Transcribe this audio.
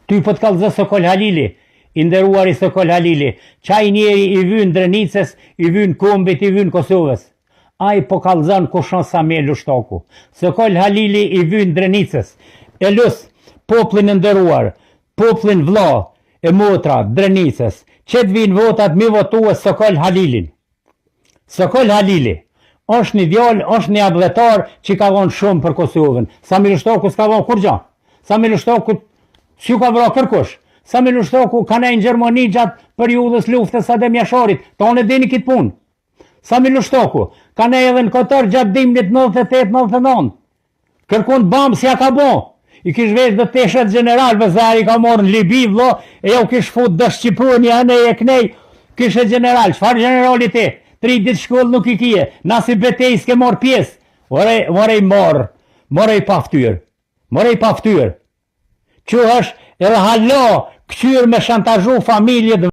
Ty po të kallëzon Sokol Halili, i nderuari Sokol Halili, qaj njeri i vyn Drenicës, i vyn kombit, i vyn Kosovës. Ai po kallëzon kush është Sami Lushtaku. Sokol Halili i vyn Drenicës. E lus popullin e nderuar, popullin vlla e motra Drenicës, që të vinë votat mi votue Sokol Halilin. Sokol Halili është një djalë, është një atdhetar që ka dhonë shumë për Kosovën. Sami Lushtaku s'ka dhonë kurgja. Sami Lushtaku s'ju ka vra kërkush. Sami Lushtaku ka nejt në Gjermani gjatë periudhës luftës Adem Jasharit. Tonë e dini këtë punë. Sami Lushtaku ka nejt edhe në Kotor gjatë dimnit 98-99. Kërkun bam s'ja ka bo. I kish vesh dhe teshat gjeneralëve se i ka marrë në Libi, vlo, e jau kish fut dhe Shqipëruan një anej e knej, kishe gjeneral, çfarë gjenerali ti? Tri ditë shkollë nuk i kije, n'asi betej s'ke marrë pjesë. Ore, ore i marrë, more i paftyrë, more i paftyrë. Që është edhe hala këqyrë me shantazhu familjet.